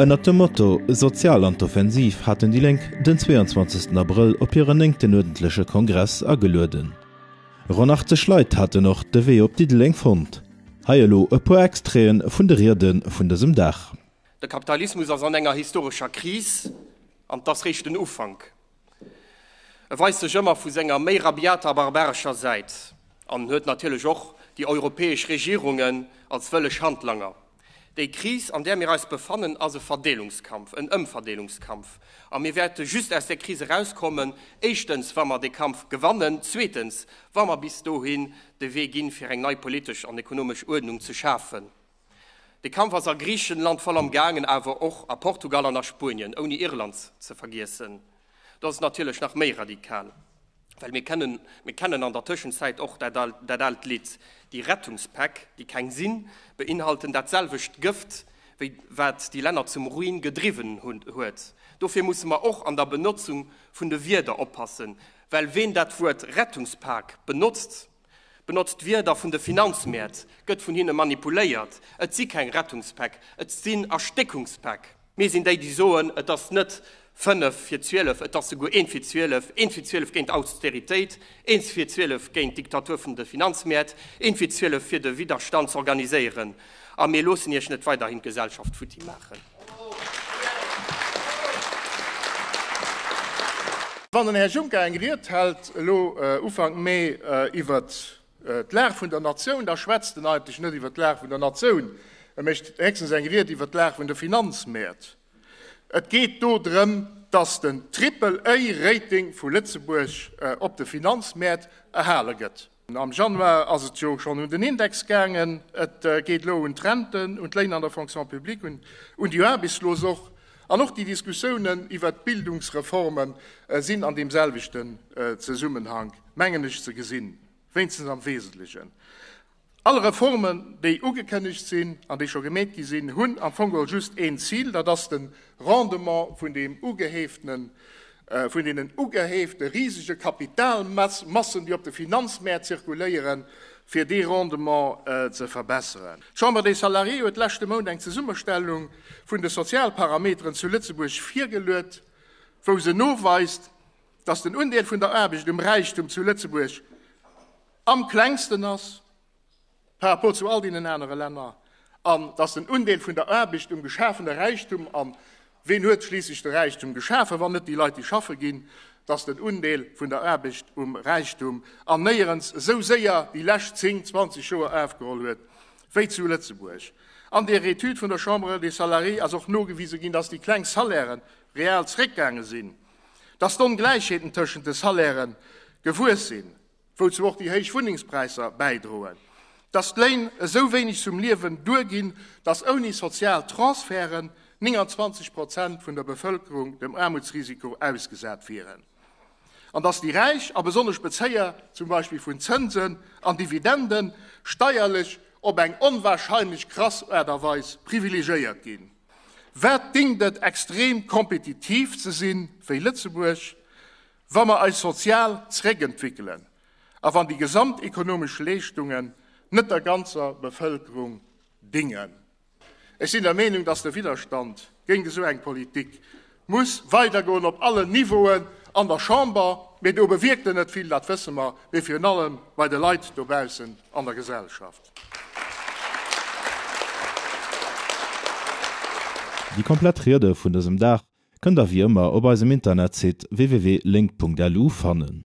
Ënnert dem Motto Sozial an d'Offensiv haten déi Lénk den 22 Abrëll op hiren néngten uerdentleche Kongress agelueden. Ronn 80 Leit haten och de Wee op Diddeleng fonnt. Hei elo e puer Extraiten vun de Riede vun dësem Dag. De Kapitalismus ass an enger historescher Kris, an 't ass réischt den Ufank. E weist sech ëmmer vu senger méi rabiater a barbarescher Säit an huet natierlech och déi europäesch Regierungen als wëlleg Handlanger. Déi Kris, an där mir eis befannen, ass e Verdeelungskampf, en Ëmverdeelungskampf. A mir wäerte just aus där Kris erauskommen, éischtens, wa mer dee Kampf gewannen, zweetens, wa mer bis dohin de Wee ginn, fir eng nei politesch an ekonomesch Uerdnung ze schafen. De Kampf ass a Griichenland voll am gaangen, awer och a Portugal an a Spuenien, ouni Irland ze vergiessen. Do ass et natierlech nach méi radikal. Well mir kennen, mir kennen an der Tëschenzäit och dat dat aalt Lidd, Déi Rettungspäck, déi keng sinn, beinhalten dat selwecht Gëft, wéi wat déi Länner zum Ruin gedriwwen hunn, huet. Dofir musse mer och an der Benotzung vun de Wierder oppassen, well ween dat Wuert Rettungspak benotzt, benotzt d'Wierder vun de Finanzmäert, gëtt vun hinne manipuléiert. Et si keng Rettungspäck, et sinn Erstéckungspäck. Mir sinn déi, déi soen, et ass net fënnef fir 12, et ass souguer eent fir 12, eent fir 12 géint Austeritéit, eent fir 12 géint d'Diktatur vun de Finanzmäert, eent fir 12 fir de Widderstand z'organiséieren. A mir loossen Iech net weiderhin d'Gesellschaft futti maachen. Wann den Här Juncker eng Ried hält elo Ufank Mee iwwert d'Lag vun der Natioun, da schwätzt en eigentlech net iwwert d'Lag vun der Natioun, e mécht héchstens eng Ried iwwert d'Lag vun de Finanzmäert. Et geet do drëm, datt den Triple-A-Rating vu Lëtzebuerg op de Finanzmäert erhale gëtt. Am Januar ass et jo schonn un den Index gaangen, et geet elo un d'Renten, un d'Léin an der Fonction publique, un déi Aarbechtslos och. An och déi Diskussiounen iwwert d'Bildungsreforme sinn an deem selwechten Zesummenhank, mengen ech, ze gesinn, wéinstens am Wesentlechen. All Reformen, déi ugekënnegt sinn an déi scho gemeet gi sinn, hunn am Fong geholl just een Zil, dat ass de Rendement vun deem ugeheeftenen, vun deenen ugeheefte risege Kapitalmassen, déi op de Finanzmäert zirkuléieren, fir dee Rendement ze verbesseren. D'Chambre des Salariés huet leschte Mount eng Zesummestellung vun de Sozialparameteren zu Lëtzebuerg virgeluet, wou se noweist, dass den Undeel vun der Aarbecht um Räichtum zu Lëtzebuerg am klengsten ass par rapport zu all deenen anere Länner an dass den Undeel vun der Aarbecht um geschafene Räichtum, a ween huet schliisslech de Räichtum geschafen, wann net déi Leit, déi schaffe ginn, dass den Undeel vun der Aarbecht um Räichtum an néierens esou séier déi lescht 10, 20 Joer afgeholl huet wéi zu Lëtzebuerg. An där Etüd vun der Chambre des Salariés ass och nogewise ginn, dass déi kleng Salairen real zréckgaange sinn, dass d'Ongläichheeten tëschent de Salairen gewuess sinn, wouzou och déi héich Wunnengspräisser bäidroen, dass d'Léin esou wéineg zum Liewen duerginn, dass ouni sozial Transferten 29 Prozent vun der Bevëlkerung dem Aarmutsrisiko ausgesat wieren an dass déi Räich a besonnesch Bezéier zum Beispill vun Zënsen an Dividenden steierlech op eng onwahrscheinlech krass Aart a Weis privilegéiert ginn. Wat dingt et extrem kompetitiv ze sinn, wéi Lëtzebuerg, wa mer eis sozial zréckentwickelen a wann déi gesamtekonomesch Leeschtungen net der ganzer Bevëlkerung dingen? Ech sinn der Meenung, dass de Widderstand géint esou eng Politik muss weidergoen op allen Niveauen, an der Chamber, mee do bewierkt en net vill, dat wësse mer, mee virun allem bei de Leit dobaussen an der Gesellschaft. Déi komplett Riede vun dësem Dag kënnt der wéi ëmmer op eisem Internetsite www.link.lu fannen.